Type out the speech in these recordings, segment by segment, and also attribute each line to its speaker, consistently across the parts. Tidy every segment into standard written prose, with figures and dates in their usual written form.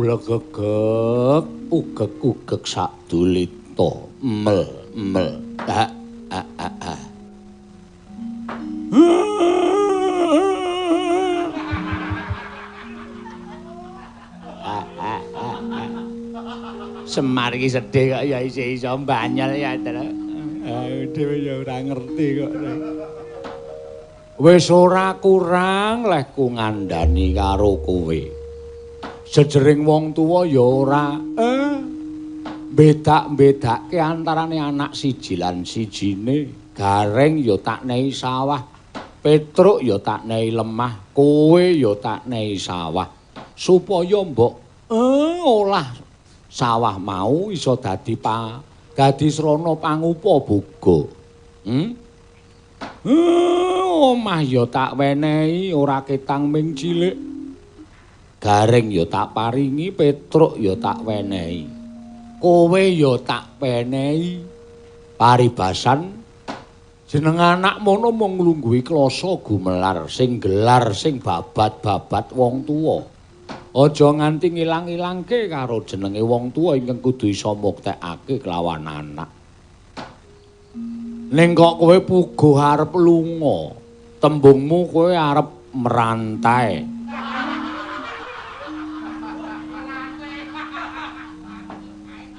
Speaker 1: Ulegegeg ugeg-ugeg sadulita mel mel ha ha ha ha. Semar iki sedih kok ya isih iso mbanyel ya to. Dhewe ya ora ngerti kok. Wis ora kurang lehku ngandani karo kowe. Jejering wong tuwa ya ora bedak-bedake antarane anak siji lan sijine. Gareng ya tak nehi sawah, Petruk ya tak nehi lemah, kowe ya tak nehi sawah. Supaya mbok olah sawah mau iso dadi dadi srana pangupa boga. Omah ya tak wenehi ora ketang ming cilik. Gareng ya tak paringi, Petruk ya tak wenehi. Kowe ya tak wenehi. Paribasan jeneng anak mono mung nglungguhi klasa gumelar sing gelar sing babat-babat wong tuwa. Aja nganti ngilang-ilangke karo jenenge wong tuwa ingkang kudu iso muktekake kelawan anak. Ning kok kowe puguh arep lunga, tembungmu kowe arep merantai.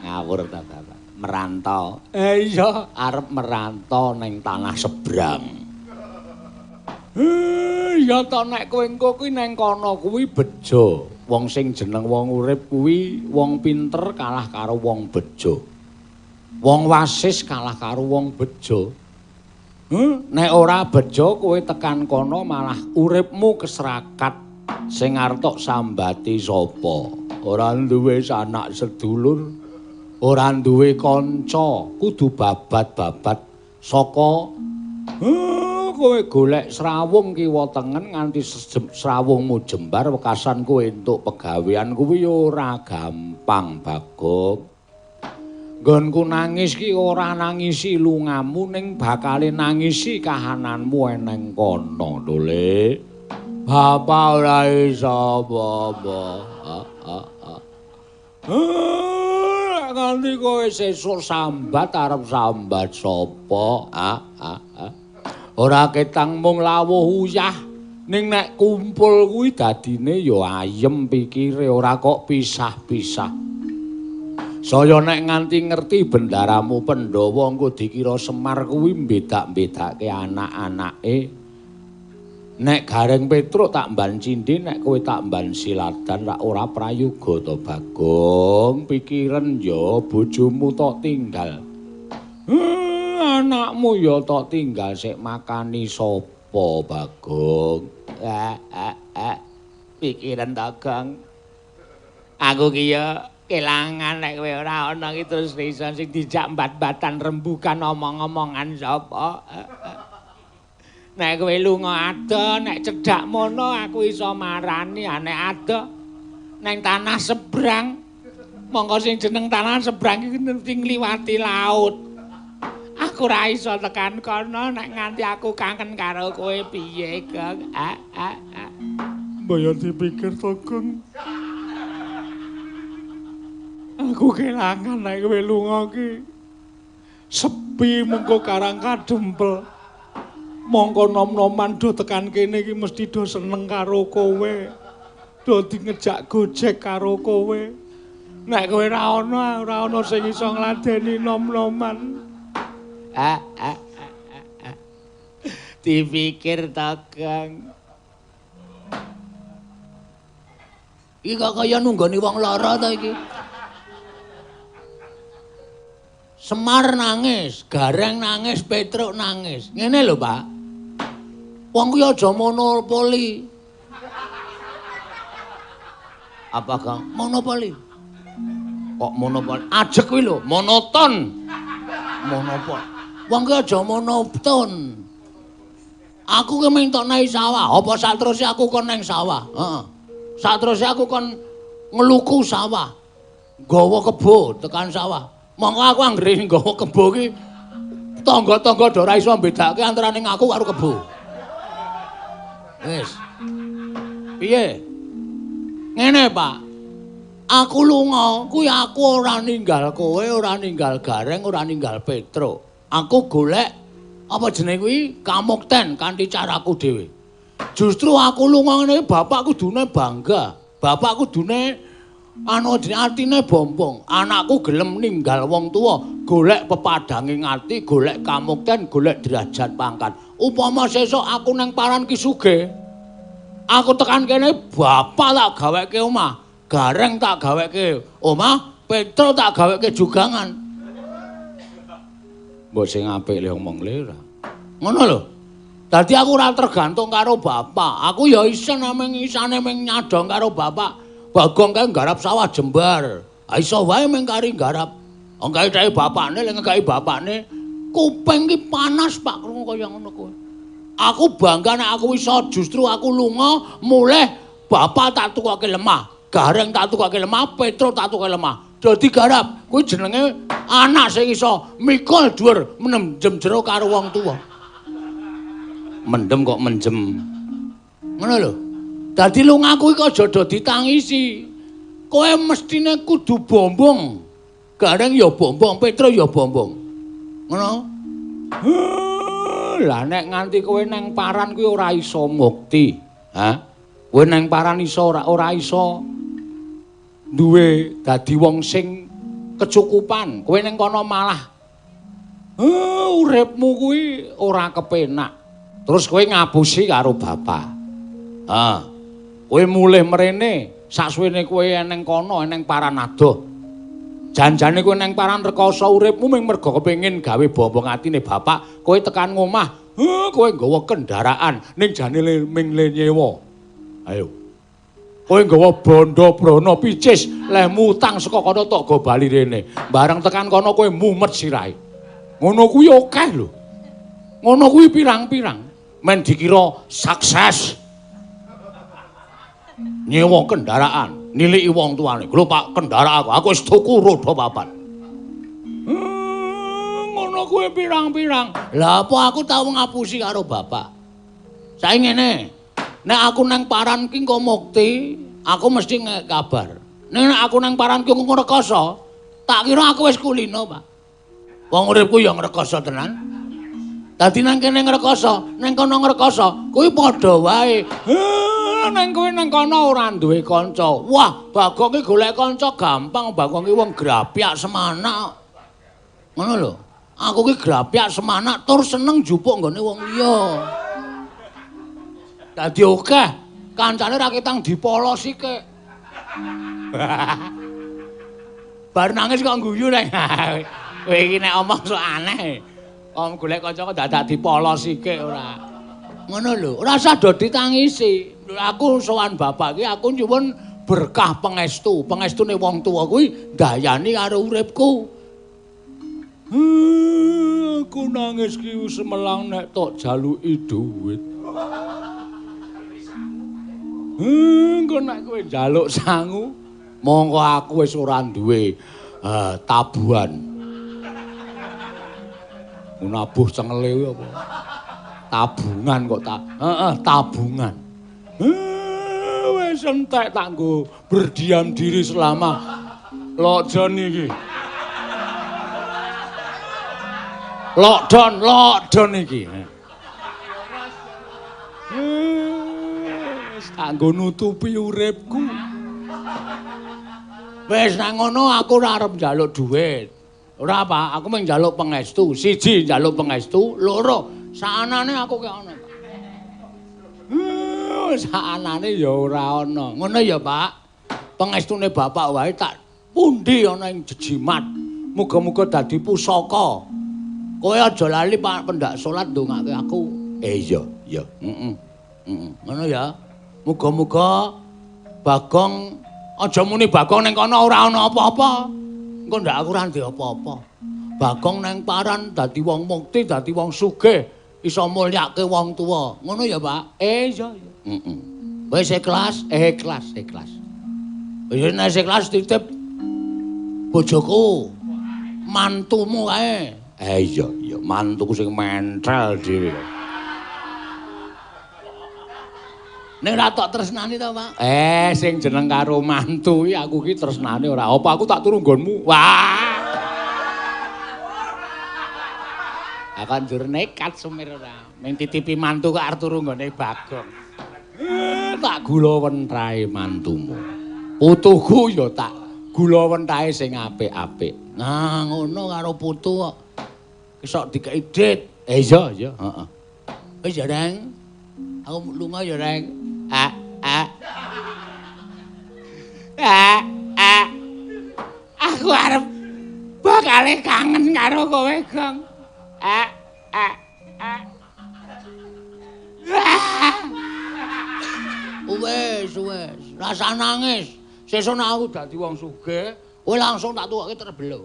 Speaker 1: Ngawur ta, Bapak. Merantau. Iya, arep merantau ning tanah seberang. Ya to nek kowe engko kuwi neng kono kuwi bejo. Wong sing jeneng wong urip kuwi wong pinter kalah karo wong bejo. Wong wasis kalah karo wong bejo. Nek ora bejo kowe tekan kono malah uripmu keserakat. Sing arep tok sambati sapa? Ora duwe sanak sedulur, ora duwe kanca, kudu babat-babat saka kowe golek srawung kiwa tengen nganti srawungmu jembar wekasan kowe entuk pegawean kuwi ora gampang, Bagong. Nggonku nangis ki ora nangisi lungamu ning bakale nangisi kahananmu eneng kono lho, Le. Bapak ora iso apa-apa. Nganti kowe sesuk sambat arep sambat sapa? Ora ketang mung lawuh uyah ning nek kumpul kuwi dadine ya ayem pikire ora kok pisah-pisah. Saya nek nganti ngerti bendaramu Pandhawa engko dikira Semar kuwi mbedak-bedake anak-anake. Nek Gareng Petruk tak mban cindhe, nek kowe tak mban siladan rak ora prayoga to, Bagong. Pikiren ya bojomu tok tinggal. Anakmu ya tok tinggal sik makani sapa, Bagong? Pikiran to, Gong. Aku ki ya kelangan nek kowe ora ana ki terus iso sing dijak mbat-mbatan rembukan omong-omongan sapa. Nek kowe lunga adoh, nek cedhak mono aku iso marani, nek adoh neng tanah seberang. Mongko sing jeneng tanah seberang iki mesti ngliwati laut. Aku ora iso tekan kono nek nganti aku kangen karo kowe piye, Gong? Mbok yo dipikir to, Gong. Aku kelangan nek kowe lunga ki. Sepi mengko karang kadempel. Mongko nom-noman do tekan kene iki mesti do seneng karo kowe. Do ngejak gojek karo kowe. Nek kowe ora ana, ora ana sing iso ngladeni nom-noman. Dipikir to, Gong. Iki kok kaya nunggoni wong lara to iki. Semar nangis, Gareng nangis, Petruk nangis. Ngene lho, Pak. Wong kuwi aja monopoli. Apa, Kang? Monopoli. Kok monopoli? Ajek kuwi lho, monoton. Monopoli. Wong kuwi aja monoton. Aku ki mung tok nang sawah, apa sateruse aku kon nang sawah? Heeh. Sateruse aku kon ngluku sawah. Nggawa kebo tekan sawah. Mongko aku anggere nggawa kebo ki tangga-tangga do ora iso mbedake antarane aku karo kebo. Wis. Piye? Ngene, Pak. Aku lunga kuwi aku ora ninggal kowe, ora ninggal Gareng, ora ninggal Petro. Aku golek apa jenenge kuwi kamukten kanthi caraku dhewe. Justru aku lunga ngene bapak kudune bangga. Bapak kudune anu jenenge atine bombong. Anakku gelem ninggal wong tuwa, golek pepadhange ati, golek kamukten, golek derajat pangkat. Upama sesuk aku nang paran ki sugih, aku tekan kene bapak tak gaweke omah, Gareng tak gaweke omah, Petro tak gaweke jugangan. Mbok sing apik le omong le ora. Ngono lho. Dadi aku ora tergantung karo bapak. Aku ya isen mung isane mung nyadong karo bapak. Bagong kae nggarap sawah jembar. Ha iso wae mung kari nggarap. Wong kae teke bapakne lek ngekeki bapakne kuping ki panas Pak krungu kaya ngono kuwi. Aku bangga nek aku iso justru aku lunga mulih bapak tak tukoke lemah, Gareng tak tukoke lemah, Petro tak tukoke lemah. Dadi garap kuwi jenenge anak sing iso mikul dhuwur mendem jero karo wong tuwa. Mendem kok menjem. Ngono lho. Dadi lungaku iki aja do ditangisi. Kowe mestine kudu bombong. Gareng ya bombong, Petro ya bombong. Ngono. Lah nek nganti kowe nang paran kuwi ora iso mukti. Ha? Kowe nang paran iso ora iso duwe dadi wong sing kecukupan. Kowe nang kono malah uripmu kuwi ora kepenak. Terus kowe ngapusi karo bapak. Ha. Kowe mulih mrene, saksuwene kowe eneng kono, eneng paran adoh. Janjane kowe nang paran rekoso uripmu mung mergo kepengin gawe bombong atine bapak, kowe tekan ngomah, kowe nggawa kendaraan ning jane ming le nyewa. Ayo. Kowe nggawa bondo brana picis, lehmu utang saka kono tok go bali rene. Bareng tekan kono kowe mumet sirahe. Ngono kuwi akeh lho. Ngono kuwi pirang-pirang. Men dikira sukses. Nyewa kendaraan, niliki wong tuane. Lho Pak, kendaraan aku wis tuku roda papat. Ngono kuwi pirang-pirang. Lah apa aku tau ngapusi karo bapak? Saiki ngene. Nek aku nang paran ki engko mukti, aku mesti ngek kabar. Nek aku nang paran ki engko ngrekoso, tak kira aku wis kulino, Pak. Wong uripku ya ngrekoso tenan. Dadi nang kene ngrekoso, nang kono ngrekoso, kuwi padha wae. Nang kowe nang kono ora duwe kanca. Wah, Bagong ki golek kanca gampang, Bagong ki wong grapyak semanak. Ngono lho. Aku ki grapyak semanak tur seneng njupuk nggone wong liya. Dadi akeh kancane ra ketang dipolosi kek. Bar nangis kok guyu nek. Kowe iki nek omong sok aneh. Om golek kanca kok dadak dipolosi kek ora. Ngono lho, ora usah do ditangisi. Aku sowan bapak iki aku nyuwun berkah pangestu. Pangestune wong tuwa kuwi ndayani karo uripku. Aku nangis ki semelang nek tok jaluki dhuwit. Engko nek kowe njaluk sangu, mongko aku wis ora duwe tabuhan. Nabuh cengele kuwi apa? Tabungan kok tak. Heeh, tabungan. Wis entek tak nggo berdiam diri selama lockdown iki. Lockdown iki. Wis tak nggo nutupi uripku. Wis nang ngono aku ora arep njaluk dhuwit. Ora apa, aku mung njaluk pangestu. Siji njaluk pangestu, loro saanane aku ki ana, Pak. Saanane ya ora ana. Ngono ya, Pak. Pangestune bapak wae tak pundi ana ing jejimat. Muga-muga dadi pusaka. Kowe aja lali Pak pendak salat ndongake aku. Iya, iya. Heeh. Heeh. Ngono ya. Muga-muga Bagong aja muni Bagong ning kono ora ana apa-apa. Engko ndak aku ora ndek apa-apa. Bagong nang paran dadi wong mukti, dadi wong sugih, iso mulyake wong tuwa. Ngono ya, Pak? Iya, iya. Heeh. Wis ikhlas, ikhlas, ikhlas. Wis nek ikhlas titip bojoku, mantumu kae. Iya, iya, mantuku sing mentel dhewe. Nek ora tok tresnani to, Pak? Sing jeneng karo mantu iki aku ki tresnane ora. Apa aku tak turu nggonmu? Wah. Aku njur nekat Sumir ora. Ming titipi mantu kok arep turu nggone Bagong. Tak gula wentahe mantumu. Putuku ya tak gula wentahe sing apik-apik. Nah, ngono karo putu kok. Kesok dikeki dit. Iya, iya, heeh. Wis ya, Reng. Aku lunga ya, Reng. A a. A a. Aku arep bakale kangen karo kowe, Gong. A a a. Wes, wes, rasa nangis. Sesuk nek aku dadi wong sugih, kowe langsung tak tukoke terbelo.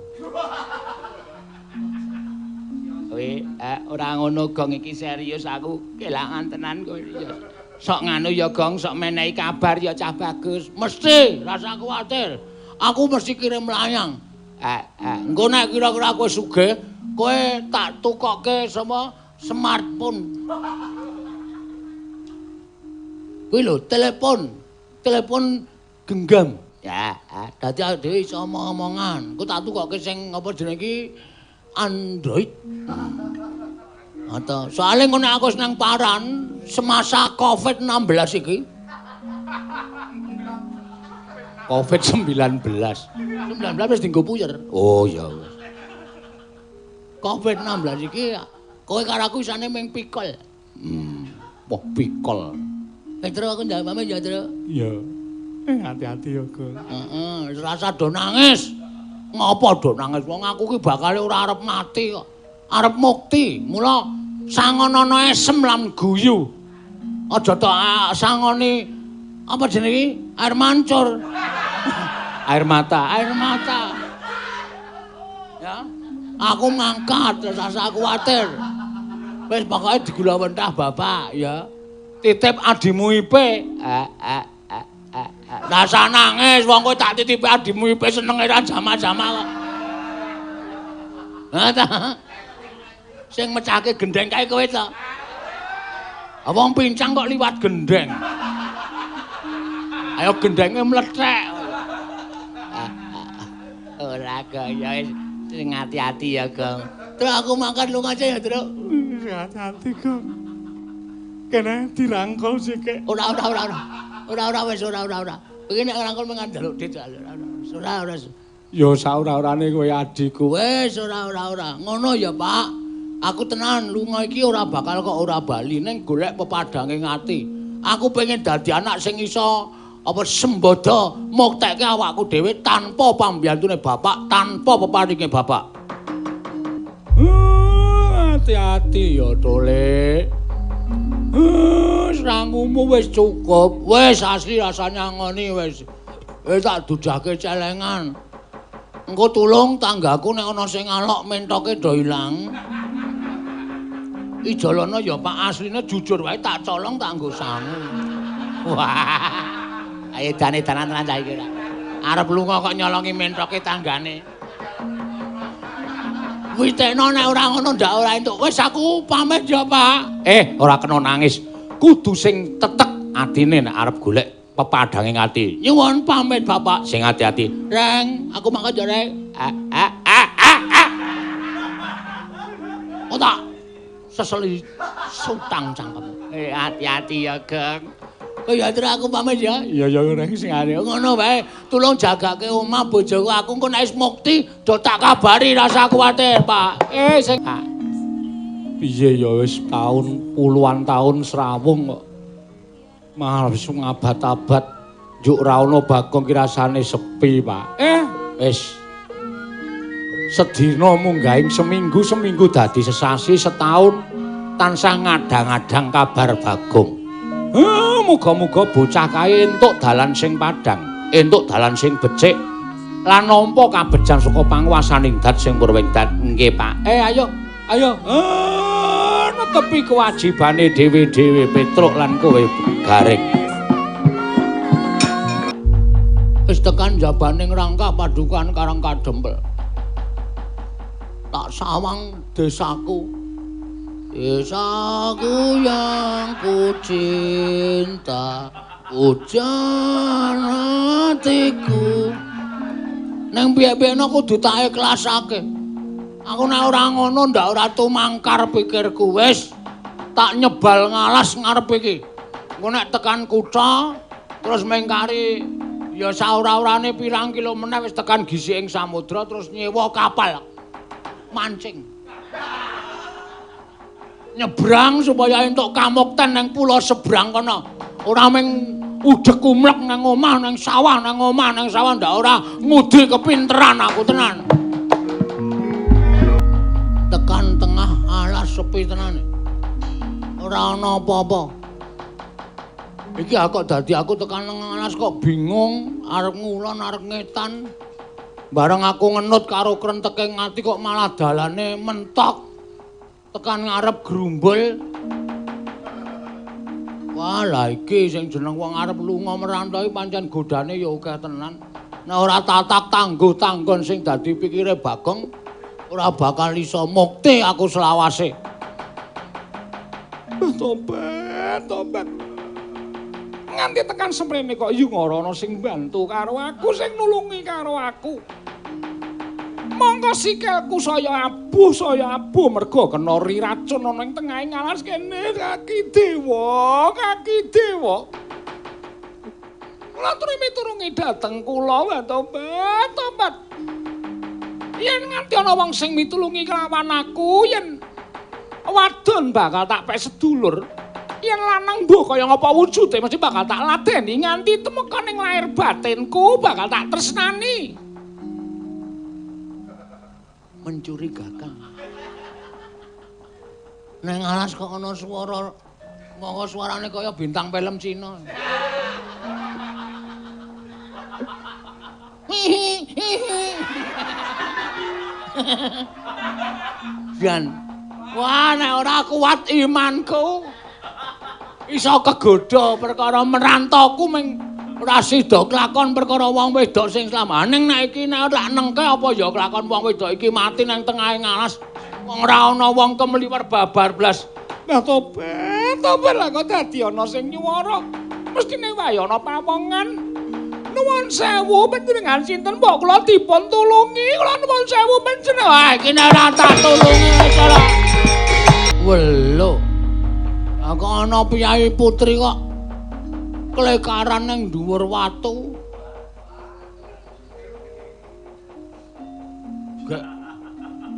Speaker 1: Kowe ora ngono, Gong, iki serius aku kelangan tenan kowe ya. Sok nganu ya, Gong, sok menehi kabar ya cah bagus. Mesti, rasa kuwatir. Aku mesti kirim layang. Engko nek kira-kira kowe sugih, kowe tak tukoke sama smartphone. Kuwi lho, telepon genggam. Ya, dadi awake dhewe iso omong-omongan. Engko tak tukoke sing apa jenenge iki Android. Atau soalnya ngono aku nang paran semasa Covid-16 iki. Covid-19. 19 wis dienggo puyer. Oh ya wis. Covid-16 iki kowe karo aku isane ming pikol. Wah pikol. Petro aku njaluk pamit ya, Tru.
Speaker 2: Iya. Hati-hati ya, Gong.
Speaker 1: Heeh, rasa do nangis. Ngopo do nangis? Wong aku ki bakale ora arep mati kok. Arep mukti. Mula sangonono esem lan guyu. Aja tok sangoni apa jenenge iki? Air mancur.
Speaker 2: Air mata,
Speaker 1: air mata. Ya. Aku mangkat, rasa kuwatir. Wis pokoke digula wentah bapak ya. Titip adimu Ipe. Rasa nangis wong kowe tak titipi adimu Ipe senenge ra jama-jama kok. Ha ta. Sing mecahke gendeng kae kowe to. Wong pincang kok liwat gendeng. Ayo gendenge mlethek. Ora kaya wis sing ati-ati ya, Gong. Terus aku makan lunga aja ya, Truk.
Speaker 2: Hati-hati, Gong. Kene dirangkul sithik.
Speaker 1: Ora ora ora ora. Ora ora wis ora ora ora. Iki nek ngrangkul mung njaluk dit ora ora. Ora.
Speaker 2: Ya saora-orane kowe adikku.
Speaker 1: Wis ora ora ora. Ngono ya, Pak. Aku tenan lunga iki ora bakal kok ora bali ning golek pepadange ati. Aku pengen dadi anak sing iso apa sembodo muktekke awakku dhewe tanpa pambiyantune bapak, tanpa peparinge bapak.
Speaker 2: Hati-hati ya, Tole.
Speaker 1: Sangumu wis cukup. Wis asli rasane ngoni wis. Wis tak dudahke celengan. Engko tulung tanggaku nek ana sing ngalok mentoke do ilang. Ijolana ya Pak, asline jujur wae tak colong tak nggo sangu. Wah. Ayo dane-danan tenan cah iki ora. Arep lunga kok nyolongi mentoke tanggane. Witekno nek ora ngono ndak ora entuk. Wis aku pamit ya, Pak.
Speaker 2: Ora kena nangis. Kudu sing tetek atine nek arep golek pepadange ati.
Speaker 1: Nyuwun pamit, Bapak.
Speaker 2: Sing ati-ati.
Speaker 1: Reng, aku mangkat ya, Reng. Oh tak seseli sutang cangkem. Hati-hati ya, Geng. Oh ya, Tru, aku pamit ya.
Speaker 2: Iya ya, Reng, sing ati.
Speaker 1: Ngono wae, tulung jagake omah bojoku. Aku engko nek wis mukti do tak kabari, rasa kuwatir, Pak.
Speaker 2: Sing piye ya wis taun puluhan tahun srawung kok. Malah wis ngabad-abad njuk ra ono Bagong ki rasane sepi, Pak. Wis. Sedina munggahing seminggu, seminggu dadi sesasi, setahun tansah ngadang-adang kabar Bagong. Muga-muga bocah kae entuk dalan sing padhang, entuk dalan sing becik lan nampa kabejan saka panguwasaning dat sing purwing dat. Nggih, Pak. Ayo, ayo. Netepi kewajibane dhewe-dhewe Petruk lan kowe Gareng.
Speaker 1: Wis tekan jabaning rangkah padukan Karang Kadempel. Tak sawang desaku. Desaku yang ku cinta, hujan hatiku. Neng piye-piyene kudu tak ikhlasake. Aku nek ora ngono ndak ora tumangkar pikirku wis. Tak nyebal ngalas ngarep iki. Engko nek tekan kutha terus mengkari ya saora-orane pirang kilo meneh wis tekan gisi ing samudra terus nyewa kapal mancing. Nyebrang supaya entuk kamukten nang pulau sebrang kono. Ora mung udhek umlek nang omah nang sawah nang omah nang sawah ndak ora ngudi kepinteran aku tenan. Tekan tengah alas sepi tenan. Ora ana apa-apa. Iki kok dadi aku tekan nang alas kok bingung arep ngulon arep ngetan. Bareng aku ngenut karo krenteke ati kok malah dalane mentok. Tekan ngarep grumbul. Wah, lha iki sing jeneng wong arep lunga merantau iki pancen godane ya akeh tenan. Nek ora tatak tangguh tanggon sing dadi pikire Bagong ora bakal iso mukti aku selawase.
Speaker 3: Tobat, tobat. Nganti tekan semrene kok yu ora ana sing bantu karo aku, sing nulungi karo aku. Mongko sikilku saya abuh merga kena racun ana ing tengahing alas kene kaki dewa, kaki dewa. Kula turi miturungi dhateng kula, tobat, tobat. Yen nganti ana wong sing mitulungi kelawan aku, yen wadon bakal tak pek sedulur. Yen lanang mbuh kaya ngapa wujude mesti bakal tak ladeni nganti temeka ning lahir batinku bakal tak tresnani.
Speaker 1: Mencurigakan. Neng alas kok ana swara, monggo suarane kaya bintang film Cina. Jan, wah nek ora kuat imanku iso kegodha perkara merantoku ming ora sida kelakon perkara wong wedok sing slamane. Nek iki nek ora nengke apa ya kelakon wong wedok iki mati nang tengahing alas. Wong ora ana wong kemliwer babar blas.
Speaker 3: Lah tobat, tobat lah kok dadi ana sing nyuwara. Mestine wae ana pawongan. Nuwun sewu panjenengan sinten mbok kula dipun tulungi. Kula nuwun sewu panjenengan.
Speaker 1: Wah iki nek ora tak tulungi kala. Welo. Kok ana piyai putri kok klekaran ning dhuwur watu. Gek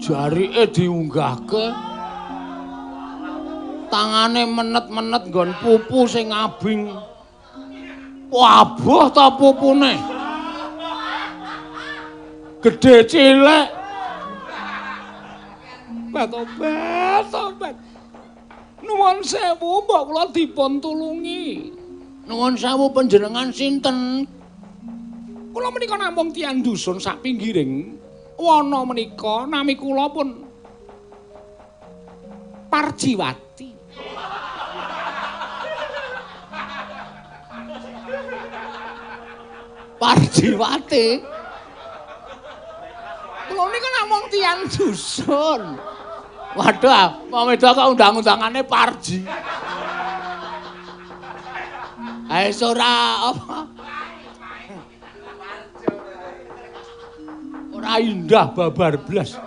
Speaker 1: jarike diunggahke. Tangane menet-menet nggon pupu sing abing. Wabuh ta pupune. Gedhe cilik.
Speaker 3: Tobat, tobat. Nuwun sewu mbok kula dipun tulungi.
Speaker 1: Nuwun sewu panjenengan sinten?
Speaker 3: Kula menika namung tiyang dusun sak pinggiring wana menika, nami kula pun Parjiwati.
Speaker 1: Parjiwati? Kula nika namung tiyang dusun. Waduh, wong wedok kok undang-undangane Parji. Ae ora apa? Ora indah babar blas.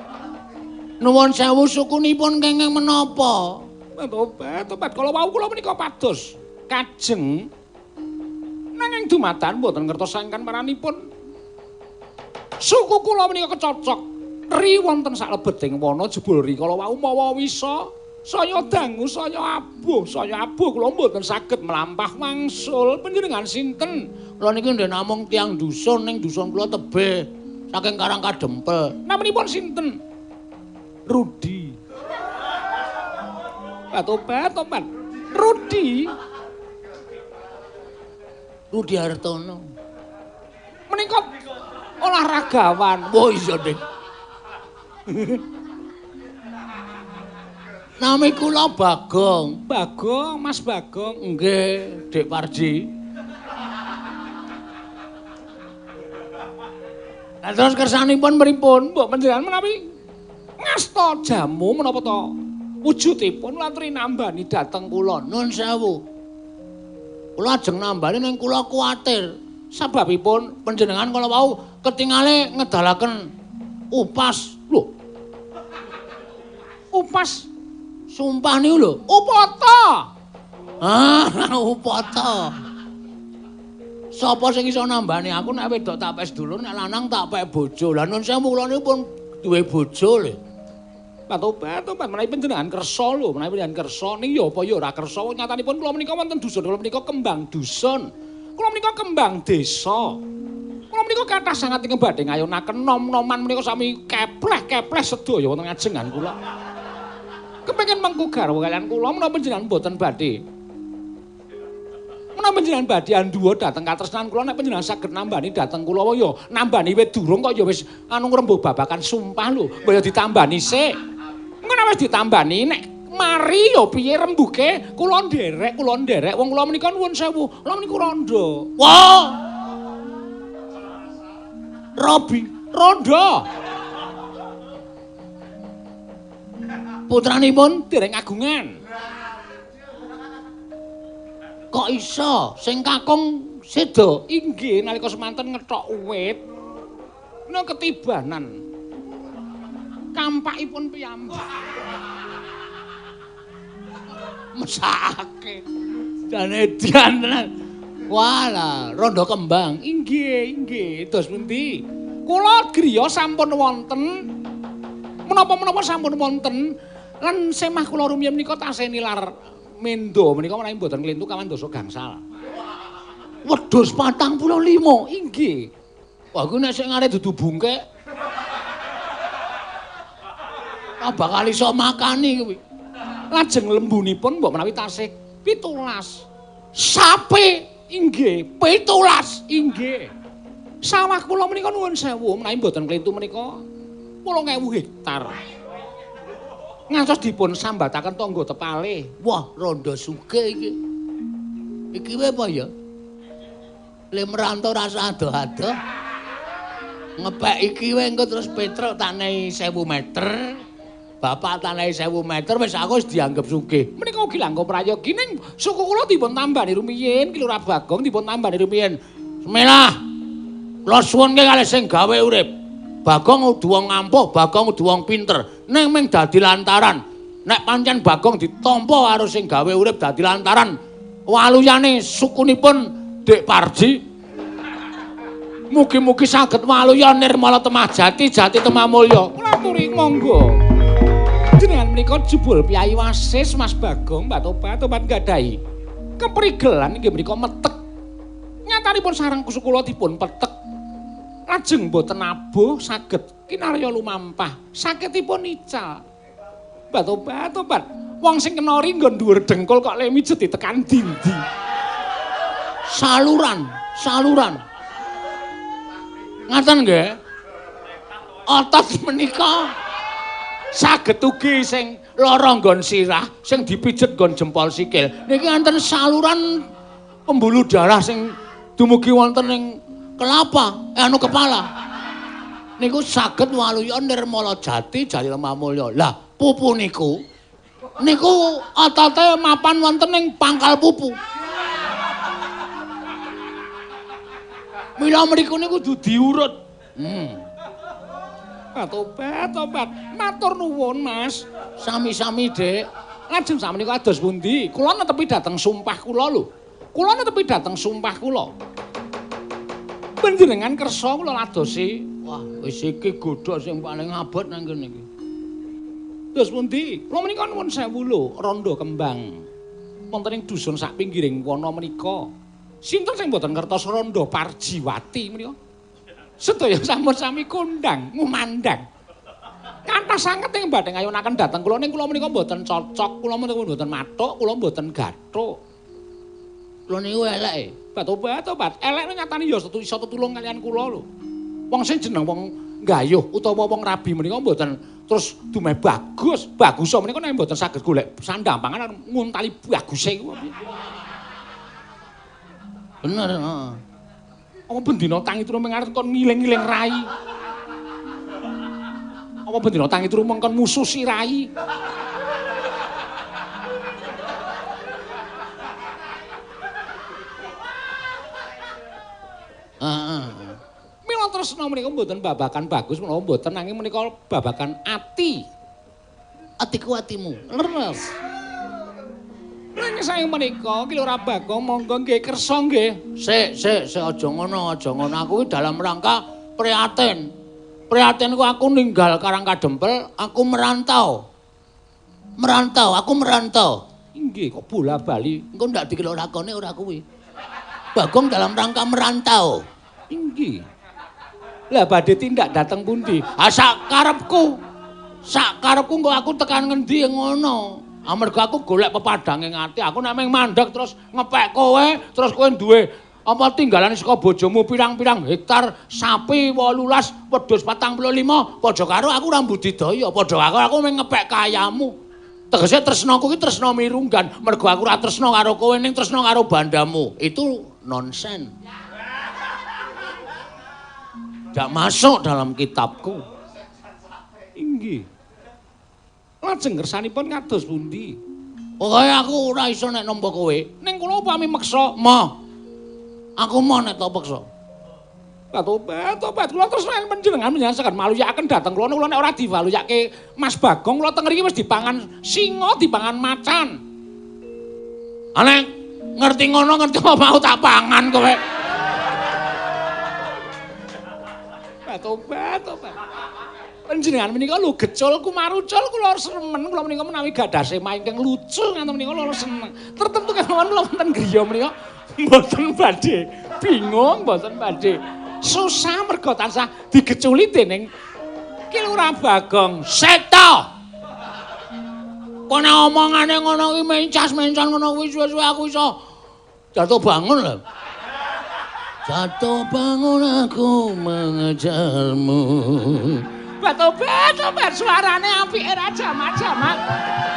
Speaker 1: Nuwun sewu sukunipun kenging menapa?
Speaker 3: Tobat, tobat kala wau kula menika pados kajeng nanging dumatan mboten ngertos sangkan maranipun. Suku kula menika kecocok ri wonten saklebeting wana jebul ri kala wau mawa wisa saya dangu saya abuh kula mboten saged mlampah wangsul. Panjenengan sinten?
Speaker 1: Kula niki ndek namung tiyang dusun ning dusun kula tebih saking Karang Kadempel.
Speaker 3: Namanipun sinten? Rudi. Tobat, tobat. Rudi.
Speaker 1: Rudi Hartono.
Speaker 3: Menika olahragawan.
Speaker 1: Oh iya, Dik. Nami kula Bagong.
Speaker 3: Bagong, Mas Bagong.
Speaker 1: Nggih, Dik Parji. Lah terus kersanipun pripun?
Speaker 3: Mbok panjenengan menawi ngasta jamu menapa to?
Speaker 1: Wujudipun latri nambani dhateng kula.
Speaker 2: Nun sewu. Kula ajeng nambani ning kula kuwatir. Sababipun panjenengan kala wau ketingale ngedalaken upas.
Speaker 1: Lho. Upas
Speaker 2: sumpah niku lho.
Speaker 1: Upata.
Speaker 2: Ah, upata. Sapa sing iso nambani aku nek wedok tak pek sedulur, nek lanang tak pek bojo. Lah nun sewu kula niku pun duwe bojo lho.
Speaker 1: Tobat, tobat menawi panjenengan kersa lho, menawi panjenengan kersa ning ya apa ya ora kersa. Nyatanipun kula menika wonten dusun, kula menika kembang dusun. Kula menika kembang desa. Kula menika kathah sanget ingkang badhe ngayonaken nom-noman menika sami kepleh-kepleh sedaya wonten ngajengan kula. Kepengin mengku garwa kaliyan kula menapa panjenengan mboten badhe. Menapa panjenengan badhe anduwa dhateng katresnan kula nek panjenengan saged nambani dhateng kula ya nambani wit durung kok ya wis anu ngrembug babakan sumpah lho, mbok ya ditambani sik. Engko nek wis ditambani nek mari ya piye rembuke kula nderek wong kula menika nuwun sewu, kula menika rondo.
Speaker 2: Wah. Robi,
Speaker 1: rondo.
Speaker 2: Putranipun
Speaker 1: dereng agungan.
Speaker 2: Kok iso sing kakung seda?
Speaker 1: Inggih nalika semanten ngethok wit nek ketibanan kampakipun piyambak.
Speaker 2: Mesake. Jane edian tenan. Walah, rondo kembang.
Speaker 1: Inggih, inggih. Dos pundi? Kula griya sampun wonten. Menapa-menapa sampun wonten. Lan semah kula rumiyin menika tasih nilar mendo menika menawi mboten klintu kawan dasa gangsal.
Speaker 2: Wedhus 45.
Speaker 1: Inggih.
Speaker 2: Wah, kuwi nek sing arep dudu bungkek. Ah bakal iso makani kuwi.
Speaker 1: Lajeng lembunipun mbok menawi tasih 17.
Speaker 2: Sapi
Speaker 1: inggih
Speaker 2: 17.
Speaker 1: Inggih. Sawah kula menika nuwun sewu menawi mboten klintu menika 8.000 hektar. Ngantos dipun sambataken tangga tepale.
Speaker 2: Wah, rondo sugih iki. Iki wae apa ya? Le merantau rasa adoh-adoh. Ngepek iki wae engko terus Petruk tak nehi 1000 meter. Bapak tak nehi 1000 meter wis aku wis dianggep sugih.
Speaker 1: Menika ugi langkung prayogi ning suku kula dipun tambani rumiyin, Ki Lurah Bagong dipun tambani rumiyin.
Speaker 2: Bismillah. Kula suwunke kalih sing gawe urip. Bagong kudu wong ampuh, Bagong kudu wong pinter. Ning mung dadi lantaran. Nek pancen Bagong ditampa karo sing gawe urip dadi lantaran waluyane sukunipun Dik Parji. Mugi-mugi saged waluya nirmala temah jati, jati temah mulya.
Speaker 1: Kula aturi monggo. Jenengan menika jebul Kyai Wasis Mas Bagong Mbak Tobat tobat nggadahi keprigelan inggih menika metek. Nyatanipun sareng kula dipun petek. Lajeng mboten abuh saged kinarya lumampah. Sakitipun ical. Mbak Tobat tobat. Wong sing kena ri nggon dhuwur dengkul kok le mijet ditekan dindi.
Speaker 2: Saluran, saluran. Ngaten nggih. Otot menika saged ugi sing lara nggon sirah, sing dipijet nggon jempol sikil. Niki wonten saluran pembuluh darah sing dumugi wonten ing kelapa, anu kepala. Niku saged waluya nirmala jati, jati lemah mulya. Lah, pupu niku niku otote mapan wonten ing pangkal pupu. Mila mriku niku kudu diurut.
Speaker 1: Tobat, tobat. Matur nuwun, Mas.
Speaker 2: Sami-sami, Dik.
Speaker 1: Lajeng sakmenika kados pundi? Kula netepi dhateng sumpah kula lho. Kula netepi dhateng sumpah kula. Panjenengan kersa kula ladosi.
Speaker 2: Wah, wis iki godhog sing paling abot nang kene iki.
Speaker 1: Terus pundi? Kula menika nuwun sewu lho, rondo kembang. Wonten ing dusun sak pinggiring wana menika. Sinten sing mboten ngertos rondo Parjiwati menika? Sedaya sampun sami kondang, ngumandang. Kathah sanget ing badhe ngayunaken dhateng kula ning kula menika mboten cocok, kula menika mboten mathuk, kula mboten gathuk.
Speaker 2: Kula niku eleke.
Speaker 1: Tobat, tobat. Elek nyatane ya iso tetulung kaliyan kula lho. Wong sing jeneng wong gayuh utawa wong rabi menika mboten terus dumeh bagus. Bagusa menika nek mboten saged golek sandang pangan nguntali baguse iku.
Speaker 2: Bener, heeh.
Speaker 1: Apa bendina tangi turu mung arep kon ngiling-ngiling rai. Apa bendina tangi turu mung kon mususi rai. Heeh.
Speaker 3: Mila tresna menika mboten babagan bagus menawa mboten nanging menika babagan ati.
Speaker 1: Atiku atimu. Leres.
Speaker 3: Nanging saking menika Ki Lurah Bagong monggo nggih kersa nggih.
Speaker 1: Sik, sik, sik aja ngono, aja ngono. Aku iki dalam rangka prihatin. Prihatinku aku ninggal Karang Kadempel, aku merantau. Merantau, aku merantau.
Speaker 3: Inggih kok bola-bali.
Speaker 1: Engko ndak dikira lakone ora kuwi. Bagong dalam rangka merantau.
Speaker 3: Inggih. Lah badhe tindak dateng pundi?
Speaker 1: Ah sak karepku. Sak karepku engko aku tekan ngendi ngono. Amarga aku golek pepadhange ati, aku nek mung mandeg terus ngepek kowe, terus kowe duwe apa tinggalan saka bojomu pirang-pirang hektar, sapi 18, wedhus 45, padha karo aku ora budidaya, padha karo aku mung ngepek kayamu. Tegese tresnaku ki tresna mirunggan, mergo aku ora tresna karo kowe ning tresna karo bandamu. Itu nonsen. Ndak masuk dalam kitabku.
Speaker 3: Inggih. Lajeng kersanipun kados pundi?
Speaker 1: Pokoke aku ora iso nek nampa kowe.
Speaker 3: Ning kula upami meksa,
Speaker 1: moh. Aku moh nek tak peksa.
Speaker 3: Tobat, tobat. Kula terus nang panjenengan menyasaken maluyakaken dhateng kula. Kula nek ora diwaluyake Mas Bagong, kula teng mriki wis dipangan singa, dipangan macan.
Speaker 1: Ane ngerti ngono, ngerti apa mau tak pangan kowe.
Speaker 3: Tobat, tobat. Panjenengan menika lho gecul kumarucul kula remen kula menika menawi gadah sema ingkang lucu ngaten menika kula seneng. Tertentu kemawon kula wonten griya menika mboten badhe bingung, mboten badhe susah mergo tansah digeculi dening Ki Lurah Bagong.
Speaker 1: Seto. Kono omongane ngono kuwi mencas-mencas ngono kuwi suwe-suwe aku iso jatuh bangun lho. Jatuh bangun aku mengejarmu.
Speaker 3: Tobat, tobat, suarane apike ra jamak-jamak.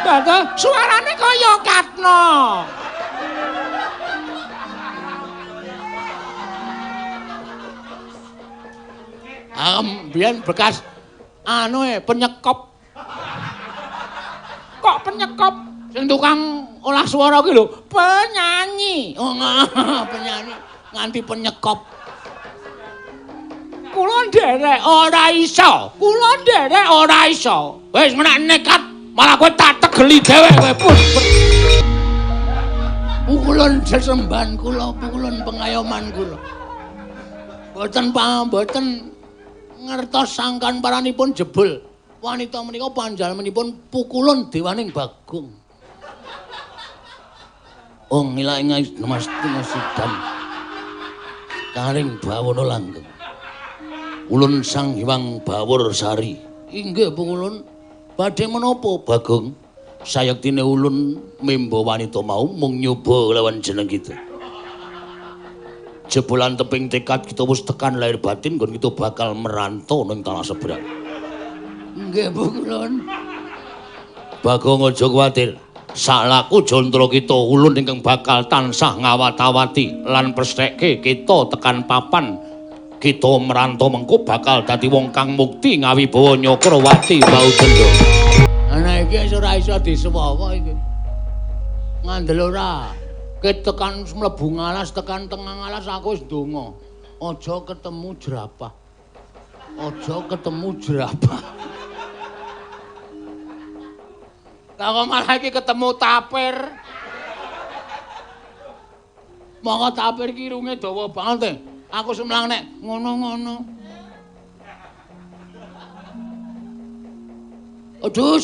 Speaker 3: Bato, suarane kaya Katno.
Speaker 1: Biyen bekas anu penyekop.
Speaker 3: Kok penyekop?
Speaker 1: Sing tukang olah suara ki lho,
Speaker 3: penyanyi.
Speaker 1: Oh, penyanyi nganti penyekop.
Speaker 3: Kula nderek
Speaker 1: ora iso.
Speaker 3: Kula nderek
Speaker 1: ora iso. Wis menak nekat, malah kowe tak tegeli dhewe kowe pun. Pukulun sesembahan kula, pukulun pengayoman kula. Mboten mboten ngertos sangkan paranipun jebul. Wanita menika panjalmanipun pukulun dewaning Bagong. Oh ngila ingai mesti sidam. Karing bawana langgeng. Ulun Sang Hyang Bawor Sari. Inggih pukulun. Badhe menapa Bagong? Sayektine ulun memba wanita mau mung nyoba lawan jeneng kita. Jebolan teping tekad kita wis tekan lahir batin nggon kita bakal merantau ning tanah seberang. Nggih pukulun. Bagong aja kuwatir. Salaku jantara kita ulun ingkang bakal tansah ngawat-awati lan prestheke kita tekan papan kita merantau mengko bakal dadi wong kang mukti ngawibawa Nyakrawati Baudendra. Ana iki ora iso disuwawa iki. Ngandel ora. Ket tekan mlebu ngalas tekan tengah ngalas aku wis ndonga. Aja ketemu jerapah. Aja ketemu jerapah. Lah kok malah iki ketemu tapir. Monggo tapir ki irunge dawa banget. Aku semlang nek ngono-ngono. Aduh.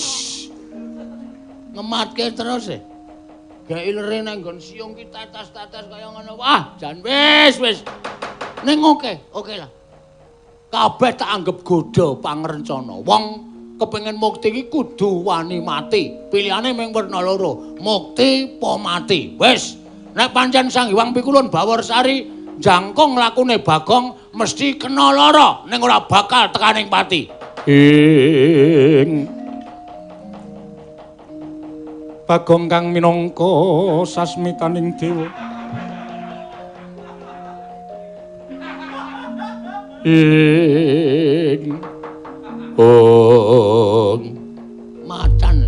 Speaker 1: Ngematke terus e. Gawe ilere nang nggon siung ki tetes-tetes kaya ngono. Wah, jan wis wis. Ning oke, oke lah. Kabeh tak anggep godha pangrencana. Wong kepengin mukti iki kudu wani mati. Pilihane mung werna loro, mukti apa mati. Wis, nek pancen Sang Hyang Pikulun Baworsari jangkung lakune Bagong mesti kena lara ning ora bakal tekaning pati.
Speaker 3: Ing Bagong kang minangka sasmitaning dewa. Ing ong
Speaker 1: macan.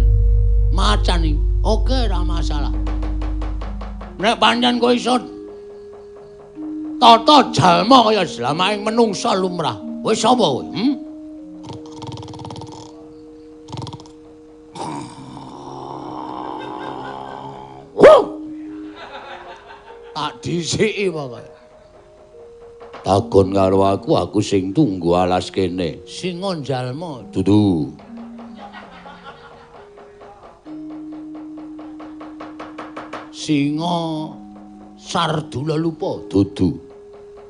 Speaker 1: Macan iki oke ora masalah. Nek pancen kowe iso Tata jalma kaya jlamaing menungsa lumrah. Kowe sapa kowe? Tak dhisiki pokoke.
Speaker 2: Takon karo aku, aku sing tunggu alas kene.
Speaker 1: Singa jalma.
Speaker 2: Dudu.
Speaker 1: Singa Sardula lupa.
Speaker 2: Dudu.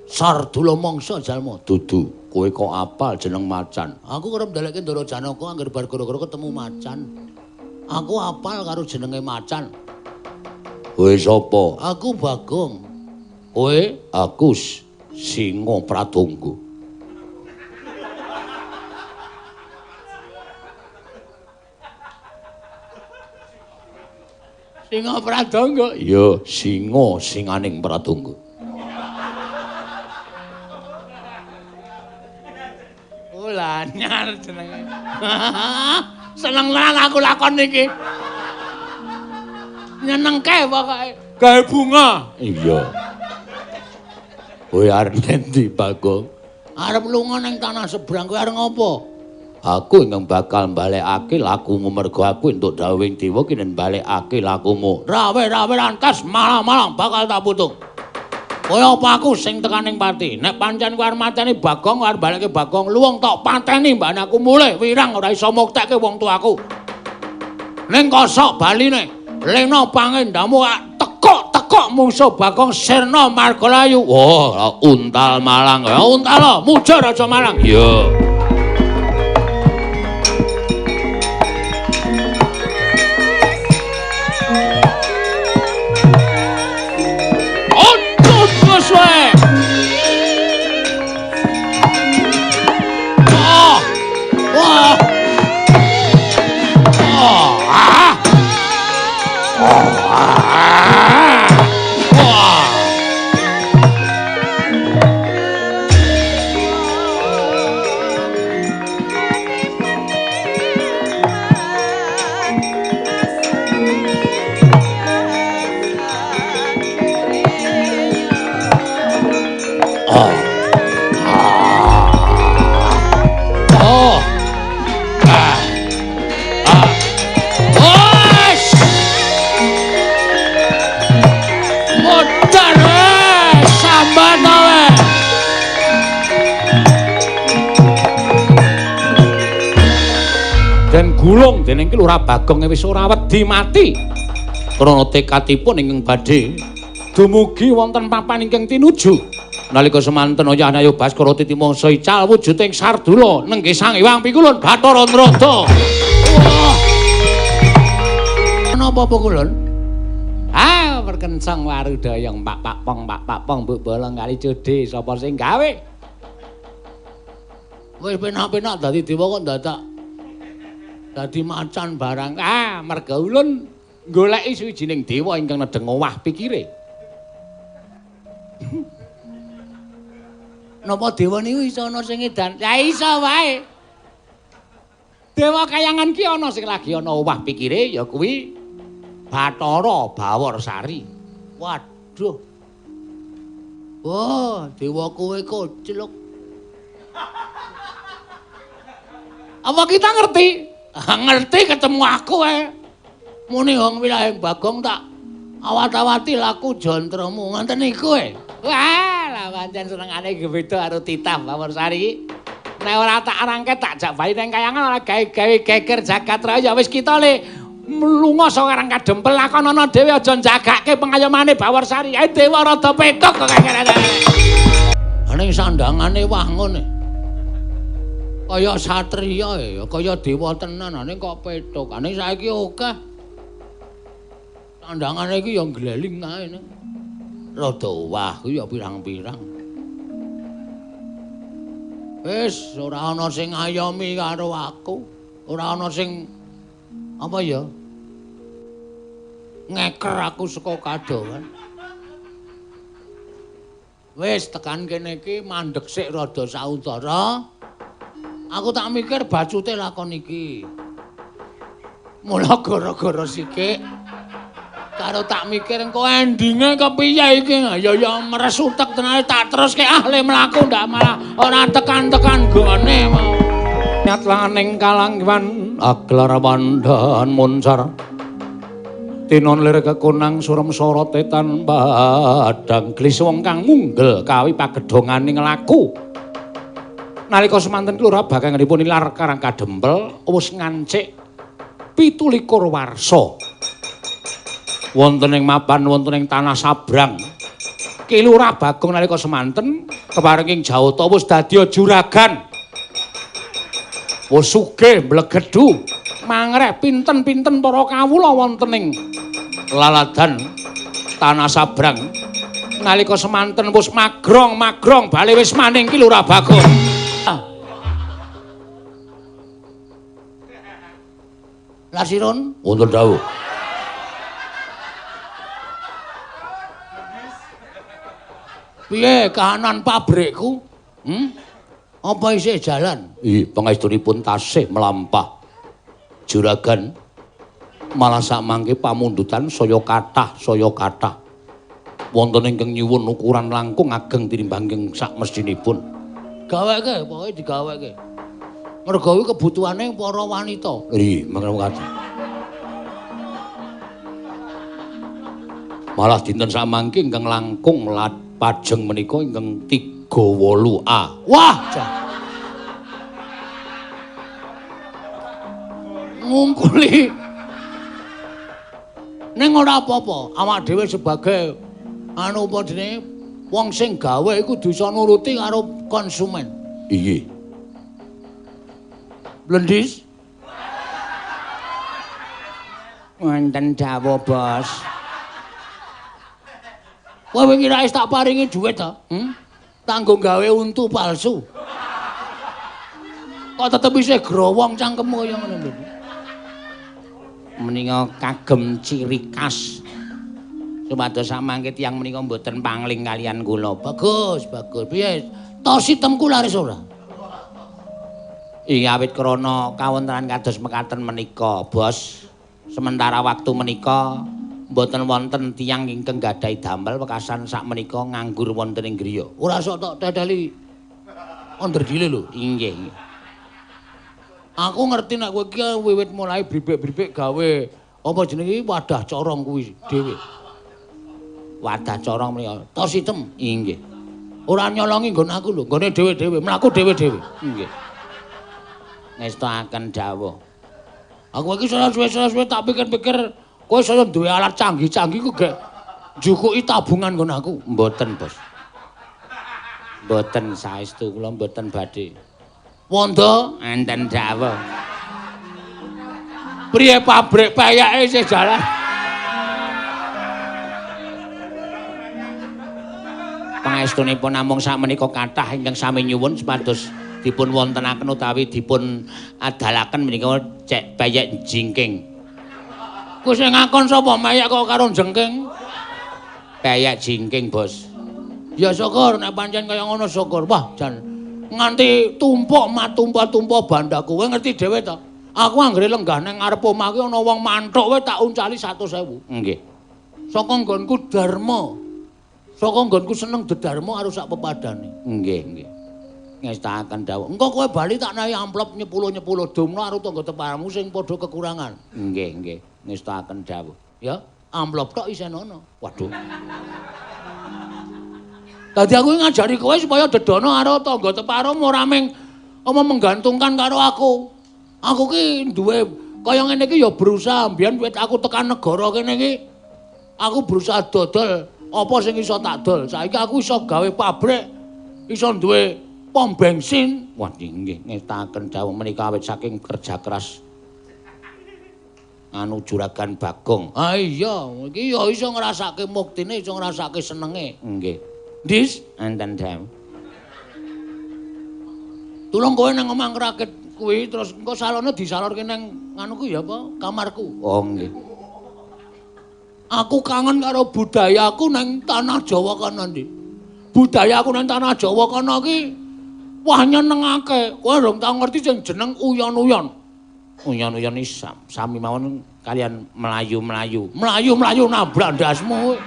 Speaker 1: Sardula mangsa jalma.
Speaker 2: Dudu. Kowe kok apal jeneng macan?
Speaker 1: Aku kerep ndalekke Ndara Janaka angger bar gara-gara ketemu macan. Aku apal karo jenenge macan.
Speaker 2: Kowe sapa?
Speaker 1: Aku Bagong.
Speaker 2: Kowe? Aku Singa Pradangga.
Speaker 1: Singa Pradangga?
Speaker 2: Iya, singa singaning Pradangga.
Speaker 1: Oh, lanyar jenenge. Seneng tenan aku lakon iki. Nyenengke pokoke.
Speaker 3: Gawe bunga.
Speaker 2: Iya. Kowe arep endi, Bagong?
Speaker 1: Arep lunga ning tanah sebrang, kowe arep ngopo?
Speaker 2: Aku ingkang bakal mbalekake lakumu mergo aku entuk dawuhing dewa kinen mbalekake lakumu.
Speaker 1: Rawe-rawe rantas malang-malang bakal tak putung. Kaya apa aku sing tekaning pati? Nek pancen kowe arep mateni Bagong, arep balekke Bagong, luwung tok pateni mbane aku mulih wirang ora iso muktekke wong tuaku. Ning kosok baline, lena pangendamu tekok-tekok mungsuh Bagong sirna margalayu.
Speaker 2: Wah, untal malang.
Speaker 1: Ya untal, mujur aja malang.
Speaker 2: Iya.
Speaker 3: Gulung dening ki Lurah Bagong wis ora wedi mati.
Speaker 2: Krana tekadipun ingkang badhe
Speaker 3: dumugi wonten papan ingkang tinuju.
Speaker 2: Nalika semanten Ayah Ayu Baskara titi mangsa ical wujuding Sardula nenggih Sang Hyang Pikulun Bathara Narada.
Speaker 1: Wah. Napa Pikulun?
Speaker 3: Ah, perkencang warudayang pak pak pong pak pak pong mbok bolong kali jode sapa sing gawe?
Speaker 1: Wis penak-penak dadi dewa kok dadak dadi macan barang.
Speaker 3: Ah, merga ulun goleki suwijining dewa ingkang nedheng owah pikire.
Speaker 1: Napa dewa niku iso ana sing edan?
Speaker 3: Ya iso wae. Dewa kayangan ki ana sing lagi ana owah pikire ya kuwi Bathara Bawarsari.
Speaker 1: Waduh. Wah, dewa kowe koclok.
Speaker 3: Apa kita ngerti?
Speaker 1: Ngerti ketemu aku ae. Muni wong wilahing Bagong tak awat-awati laku jantramu ngoten niku e.
Speaker 3: Wah, lah pancen senengane beda karo titah Bawarsari iki. Nek ora tak rangket tak jak bali nang kayangan ora gawe-gawe geger jagat raya wis kita le mlunga saka karang kadempel lakonana dhewe aja njagake pengayomane Bawarsari. Ae dewa rada petuk kok kaya.
Speaker 1: Ning sandangane wah ngene. Kaya satriya ya, kaya dewa tenan ning kok petuk. Ning saiki akeh. Sandangane iki ya gleling kae ning. Rada owah kuwi ya pirang-pirang. Wis ora ana sing ngayomi karo aku, ora ana sing apa ya? Ngeker aku saka kadohan. Wis tekan kene iki mandeg sik rada sauntara. Aku tak mikir bacute lakon iki. Mula gara-gara sikik Karo tak mikir engko endinge kepiye iki. Ya ya meres utek tenan tak teruske ah le mlaku ndak malah ora tekan-tekan gone mau.
Speaker 2: Nyat laning kalangwan aglar wandan moncar. Tinon lir kekonang surem sorote tanpa padang glis wong kang munggel kawi pagedhongane nglaku. Nalika semanten Lurah Bagongipun ilar Karang Kadempel wis ngancik 27 warsa. Wonten ing mapan wonten ing tanah Sabrang. Ki Lurah Bagong nalika semanten kepareng ing Jawata wis dadi juragan. Wis sugih mblegedhu mangreh pinten-pinten para kawula wonten ing laladan tanah Sabrang. Nalika semanten wis magrong-magrong bali wis maning Ki Lurah Bagong.
Speaker 1: Lasirun
Speaker 2: wonten dawuh.
Speaker 1: Piye kahanan pabrikku? Apa isih jalan?
Speaker 2: Ih, pangestunipun tasih mlampah. Juragan malah samangke pamundutan saya kathah, saya kathah. Wonten ingkang nyuwun ukuran langkung ageng tinimbang ing sakmestinipun.
Speaker 1: Gaweke, pokoke digaweke. Mergo kuwi kebutuhane para wanita.
Speaker 2: Nggih, mangke. Malah dinten samangke ingkang langkung pajeng menika ingkang 38A.
Speaker 1: Wah, ngungkuli. Ning ora apa-apa, awak dhewe sebagai anu apa jenenge wong sing gawe iku kudu iso nuruti karo konsumen.
Speaker 2: Iya.
Speaker 1: Blendis. Wonten dawuh, Bos. Kowe wingi ra tak paringi dhuwit ta? Tanggung gawe untu palsu. Kok tetep isih growong cangkemmu kaya ngono lho.
Speaker 2: Menika kagem ciri khas. Supados samangke tiyang menika mboten pangling kalian kula.
Speaker 1: Bagus, bagus. Piye? Tos itemku laris ora?
Speaker 2: Iya, awit krana kawontenan kados mekaten menika, Bos. Sementara waktu menika mboten wonten tiyang ingkang gadhahi damel wekasan sakmenika nganggur wonten ing griya.
Speaker 1: Ora sok tok teteli onderdile lho.
Speaker 2: Inggih.
Speaker 1: Aku ngerti nek kowe iki wiwit mulai bribik-bribik gawe apa jenenge wadah corong kuwi dhewe.
Speaker 2: Wadah corong menika
Speaker 1: tos item.
Speaker 2: Inggih.
Speaker 1: Ora nyolongi nggon aku lho, nggone dhewe-dhewe, mlaku dhewe-dhewe.
Speaker 2: Inggih. Ngestokaken dawuh.
Speaker 1: Aku iki suwe-suwe tak pikir-pikir kowe saya duwe alat canggih-canggih ku gek njukuki tabungan nggon aku.
Speaker 2: Mboten, Bos. Mboten saestu kula mboten badhe.
Speaker 1: Wondo
Speaker 2: enten dawuh.
Speaker 1: Priye pabrik payake isih jalan?
Speaker 2: Pangestunipun namung sakmenika kathah ingkang sami nyuwun supados dipun wontenaken utawi dipun adalaken menika cek peyek jingking.
Speaker 1: Kuwi sing ngakon sapa mayek kok karo jengking?
Speaker 2: Peyek jingking, Bos.
Speaker 1: Ya syukur nek pancen kaya ngono syukur. Wah, jan nganti tumpuk matumpah-tumpah bandaku. Kowe ngerti dhewe to? Aku anggere lenggah nang ngarep omah ki ana wong manthuk wae tak uncali 100.000.
Speaker 2: Nggih.
Speaker 1: Saka nggonku dharma. Saka nggonku seneng dedarma karo sak pepadane.
Speaker 2: Nggih, nggih. Ngestakaken dawuh.
Speaker 1: Engko kowe bali tak nahi amplop nyepuluh-nyepuluh dumno karo tangga teparamu sing padha kekurangan.
Speaker 2: Nggih, nggih. Ngestakaken dawuh.
Speaker 1: Ya, amplop tok isih ana.
Speaker 2: Waduh.
Speaker 1: Dadi aku ngajari kowe supaya dedono karo tangga teparamu ora mung apa menggantungkan karo aku. Aku ki duwe kaya ngene iki ya berusaha mbiyen wit aku tekan negara kene iki aku berusaha dodol apa sing iso tak dol. Saiki aku iso gawe pabrik, iso duwe pom bensin.
Speaker 2: Wah, nggih ngestakaken dawuh menika awit saking kerja keras anu Juragan Bagong.
Speaker 1: Ah iya, iki ya iso ngrasake muktine, iso ngrasake senenge.
Speaker 2: Nggih.
Speaker 1: Dis,
Speaker 2: enten dawuh.
Speaker 1: Tulung kowe nang omah ngrakit kuwi terus engko salone disalorke nang nganuku ya apa? Kamarku.
Speaker 2: Oh nggih.
Speaker 1: Aku kangen karo budayaku nang tanah Jawa kono, Dik. Budayaku nang tanah Jawa kono ki wah nyenengake. Kowe rong tau ngerti sing jeneng uyon-uyon.
Speaker 2: Uyon-uyon iki sami mawon kalian mlayu-mlayu. Mlayu-mlayu nabrak ndasmu.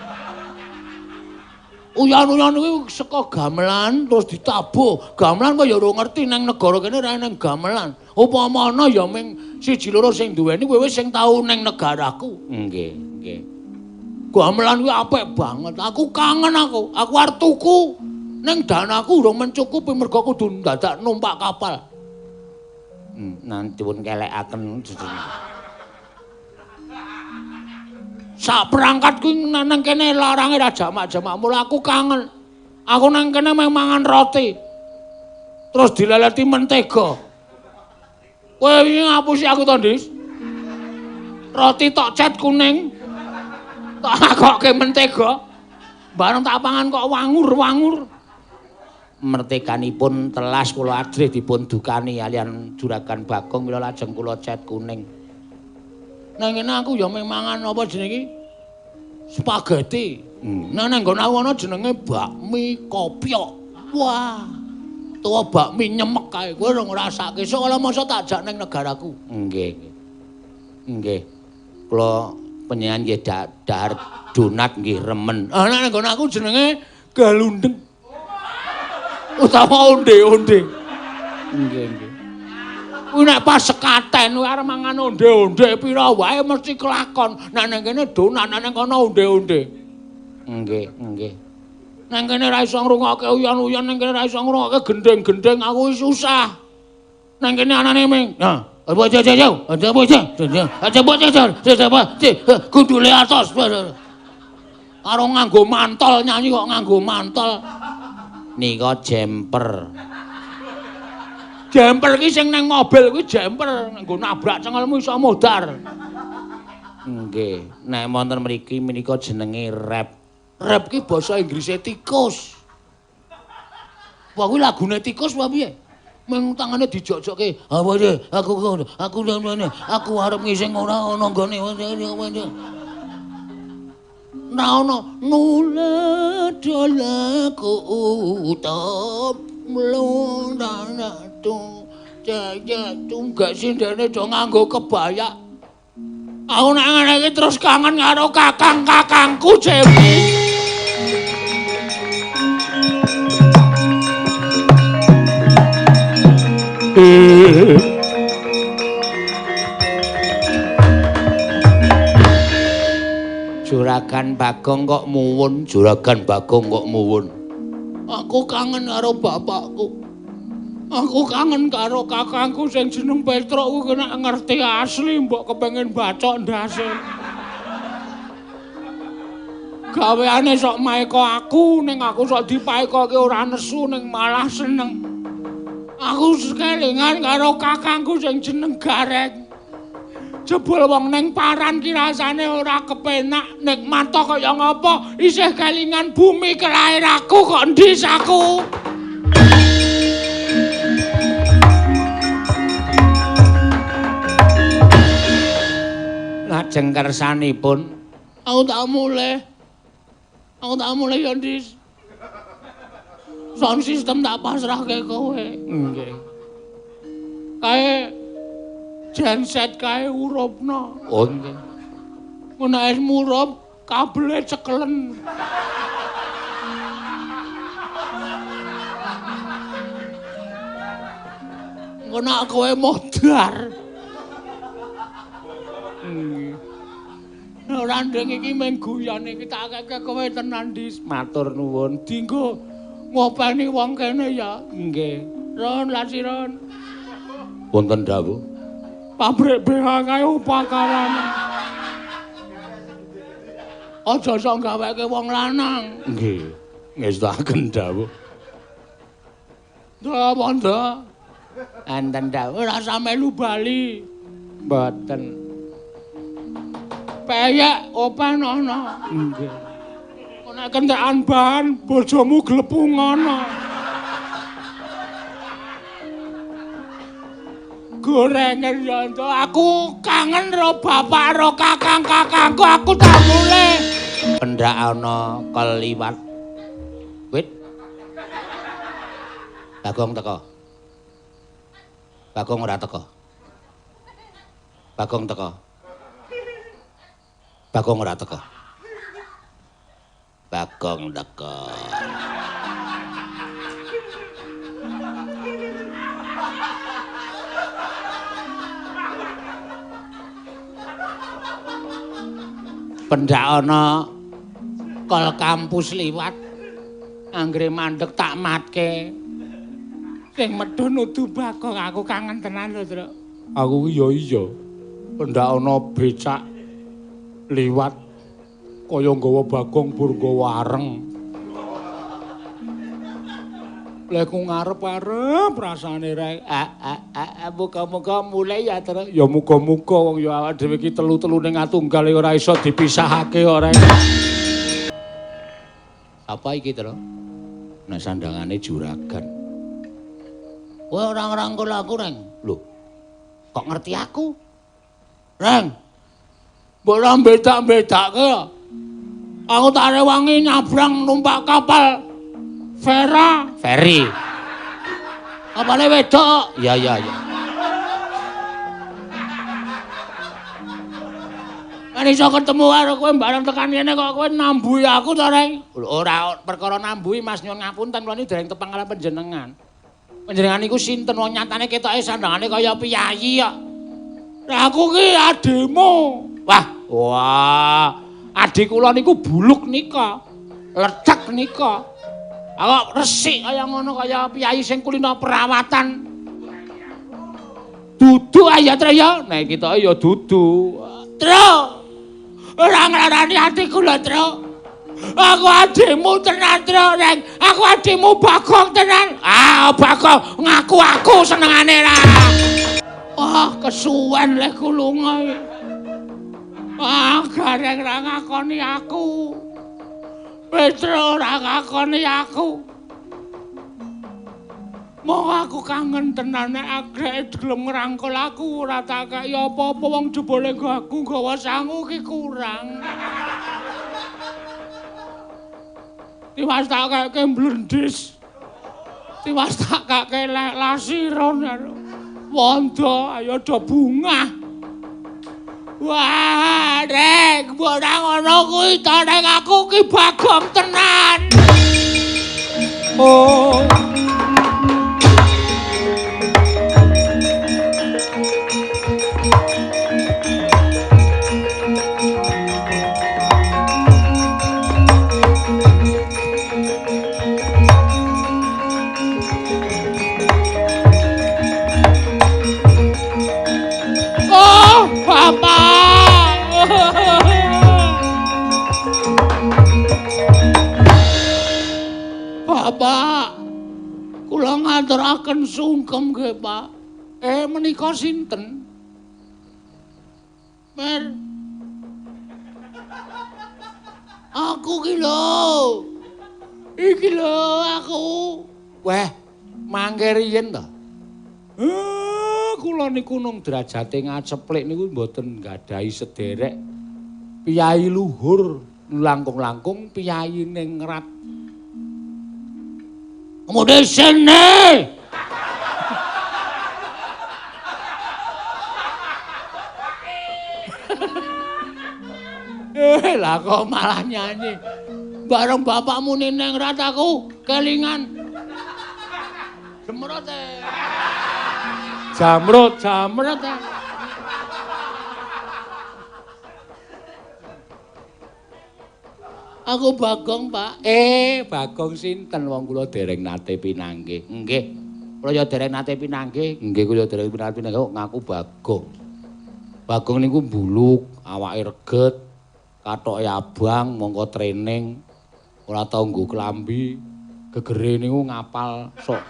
Speaker 2: Uyon-uyon kuwi saka gamelan terus ditabuh. Gamelan kok ya ora ngerti nang negara kene ora nang gamelan. Upama ana ya ming siji loro sing duweni kowe wis sing tau nang negaraku. Nggih, nggih. Gamelan kuwi apik banget. Aku kangen aku. Aku arep tuku. Ning danaku urung mencukupi mergo kudu dadak numpak kapal. Nanti pun kelekaken. Sak perangkat kuwi nang kene larange ra jamak-jamak mula aku kangen. Aku nang kene mung mangan roti. Terus dileleti mentega. Kowe wingi ngapusi aku to, Ndis? Roti tok cet kuning. Tok akoke mentega. Bareng tak pangan kok wangur-wangur. Mertekanipun telas kula ajrih dipun dukani kalian Juragan Bagong mila lajeng kula cet kuning. Nang ngene aku ya mung mangan apa jenenge iki? Spaghetti. Nang nang nggon aku ana jenenge bakmi kopyok. Wah. Tuwa bakmi nyemek kae. Kowe ora ngrasake. Sok ala masa tak jak ning negaraku. Nggih. Nggih. Kula panjenengan nggih dahar donat nggih remen. Ah nang nggon aku jenenge galundeng. Utawa onde-onde. Nggih, nggih. Kuwi nek pas sekaten kuwi arep mangan onde-onde pira wae mesti kelakon. Nek nang kene donat, nek nang kono onde-onde. Nggih, nggih. Nang kene ra iso ngrungokke uyon-uyon, nang kene ra iso ngrungokke gendeng-gendeng, aku wis susah. Nang kene anane ming. Nah, apa aja aja aja apa aja. Aja apa aja aja gundule atos. Karo nganggo mantol nyanyi kok nganggo mantol. Nika jemper. Jemper ki sing nang mobil kuwi jemper, nganggo nabrak cengelmu iso modar. Nggih, nek wonten mriki menika jenenge rap. Rap ki basa Inggrise tikus. Wah kuwi lagune tikus apa piye? Mung tangane dijok-jokke. Apa iki? Aku aku aku arep ngising ora ana nggone. Ora ana nuledolaku utop mlundanatu jajak tunggak sindene do nganggo kebaya. Aku nek ngene iki terus kangen karo kakang-kakangku Jemi. Juragan Bagong kok muwun, Juragan Bagong kok muwun. Aku kangen karo bapakku. Aku kangen karo kakangku sing jeneng Petruk kuwi nek ngerti asli mbok kepengin bacok ndase. Gaweane sok maeka aku, ning aku sok dipaekoke ora nesu ning malah seneng. Aku kelingan karo kakangku sing jeneng Gareng. Jebul wong ning paran ki rasane ora kepenak, nikmat kaya ngapa isih kelingan bumi kelahiranku kok ndis aku. Lajeng kersanipun aku tak mulih. Aku tak mulih ya ndis. Sound system tak pasrahke kowe. Nggih. Kae genset kae urupno. Oh nggih. Ngono es murup kabele cekelen. Ngono kowe modar. Nggih. Ora ndeng iki mung guyon iki tak akeh kowe tenan Dis. Matur nuwun. Dinggo ngopeni wong kene ya. Nggih. Ron lasiron. Wonten dawuh. Pabrik BH kae upakarane. Aja sok gaweke wong lanang. Nggih. Ngestakaken dawuh. Nda wanda. Enten dawuh ora melu bali. Mboten. Peyek open ana. Nggih. Nek kentekan bahan bojomu glepung ana. Gorengan ya aku kangen ro bapak ro kakang-kakangku aku tak mulih. Pendak ana keliwat. Wit. Bagong teko. Bagong ora teko. Bagong teko. Bagong ora teko. Bagong teko. Pendak ana kol kampus liwat anggere mandek tak matke. Sing medhun udu Bagong, aku kangen tenan lho, Truk.
Speaker 1: Aku ki ya iya. Pendak ana becak liwat kaya nggawa Bagong bur nggawa areng. Lek ku ngarep-arep rasane rek.
Speaker 2: Muga-muga mulai ya, Truk.
Speaker 1: Ya muga-muga wong ya awak dhewe iki telu-telune ngatunggal ora iso dipisahake ora.
Speaker 2: Apa iki, Truk?
Speaker 1: Nek sandangane juragan.
Speaker 2: Kowe ora ngrangkul aku, Reng. Lho. Kok ngerti aku? Reng.
Speaker 1: Mbok ora bedak-bedake. Aku tak rewangi nyabrang numpak kapal Vera,
Speaker 2: Ferry. Kapale wedok. Ya ya ya.
Speaker 1: Kan iso ketemu karo kowe bareng tekan kene kok kowe nambuhi aku to, Reng?
Speaker 2: Lho, ora perkara nambuhi, Mas, nyuwun ngapunten kula niku dereng tepang kaliyan panjenengan. Panjenengan niku sinten wong nyatane ketoke sandangane kaya piyayi kok.
Speaker 1: Lah aku ki adhimu.
Speaker 2: Wah, wah.
Speaker 1: Adhi kula niku buluk nika. Lecek nika. Awak resik kaya ngono kaya piyayi sing kulino perawatan. Dudu ayo Tru ya.
Speaker 2: Nek ketoke ya dudu.
Speaker 1: Tru. Ora nglarani atiku lho, Tru. Aku adhimu tenan, Tru, Reng. Aku adhimu Bagong tenan.
Speaker 2: Ah, Bagong ngaku aku senengane ra.
Speaker 1: Wah, kesuwen lek ku lunga iki. Ah, gareng ra ngakoni aku. Petro ora ngakoni aku. Mong aku kangen tenan nek agreke gelem ngrangkul aku ora tak kei apa-apa wong jebule aku nggawa sangu ki kurang. Tiwas tak keke mblendis. Tiwas tak keke lasiron. Wondo ayo do bungah. Wah, Rek, mbok ora ngono kuwi to, Rek, aku ki Bagong tenan. Oh. Oh, Bapak. Bapak, kula ngaturaken sungkem nggih, Pak. Menika sinten? Mer. Aku ki lho. Iki lho aku.
Speaker 2: Weh, mangke riyen to. Kula niku nung derajate ngaceplik niku mboten nggadahi sederek piyayi luhur, langkung-langkung piyayi ningrat.
Speaker 1: Kemudian sini. Lah kok malah nyanyi. Bareng bapakmu ningrat aku kelingan. Jamrut.
Speaker 2: Jamrut, jamrut.
Speaker 1: Aku Bagong, Pak.
Speaker 2: Bagong sinten wong kula dereng nate pinanggih. Nggih. Kula ya dereng nate pinanggih. Nggih, kula dereng pinanggih kok ngaku Bagong. Bagong niku mbuluk, awake reget, kathoke abang, mongko training, ora tau nggo klambi, gegere niku ngapal sok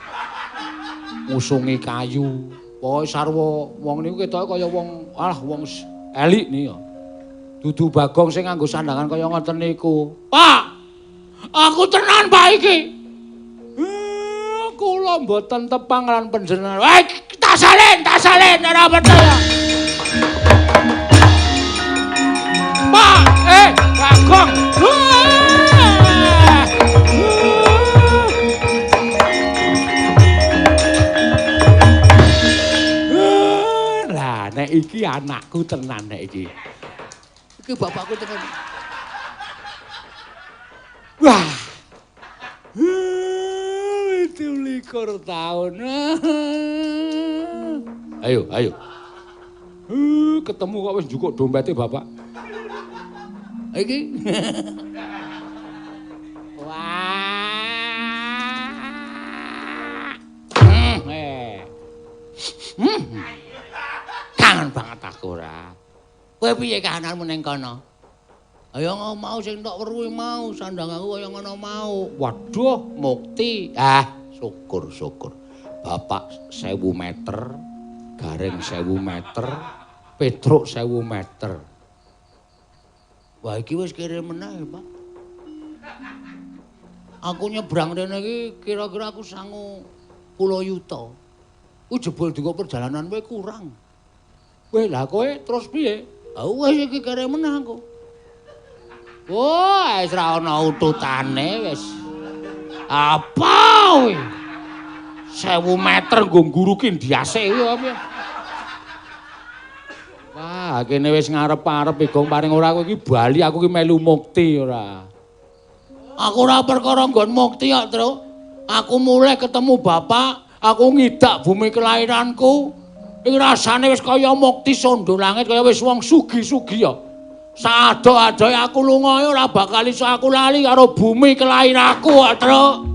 Speaker 2: ngusungi kayu. Pokoke sarwa wong niku ketoke kaya wong, alah wong elik niku. Dudu Bagong sing nganggo sandangan kaya ngoten niku.
Speaker 1: Pak, aku tenan Pak iki. Kula mboten tepang lan panjenengan. Wah, tak salin, ora percaya. Pak, Bagong.
Speaker 2: Lah nek
Speaker 1: Iki anakku tenan nek iki.
Speaker 2: Iki bapakku tenan.
Speaker 1: Wah. 27 tahun. Ayo, ayo. Ketemu kok wis njukuk dompete bapak.
Speaker 2: Iki.
Speaker 1: Wah. Kangen banget aku ora.
Speaker 2: Kowe piye kahananmu ning kono? Ayo mau sing tok weruhi mau, sandang aku kaya ngono mau.
Speaker 1: Waduh, mukti. Ah, syukur syukur. Bapak 1000 meter, Gareng 1000 meter, Petruk 1000 meter.
Speaker 2: Wah, iki wis kere meneh, Pak. Aku nyebrang rene iki kira-kira aku sangu 10 yuta. Ku jebul dienggo perjalanan kowe kurang.
Speaker 1: Weh, lah kowe terus piye?
Speaker 2: Ah wis iki kere meneh aku. Wah, wis ra ana ututane wis.
Speaker 1: Apa kowe? 1000 meter nggo ngguruki ndiase kuwi apa? Wah, kene wis ngarep-arep Gong paring ora kowe iki bali aku iki melu mukti ora.
Speaker 2: Aku ora perkara nggon mukti kok, Tru. Aku mulai ketemu bapak, aku ngidak bumi kelahiranku.
Speaker 1: Iki rasane wis kaya mukti sondo langit kaya wis wong sugi-sugi ya. Saado-adohe aku lunga ora bakal iso aku lali karo bumi kelahiranku, Tru.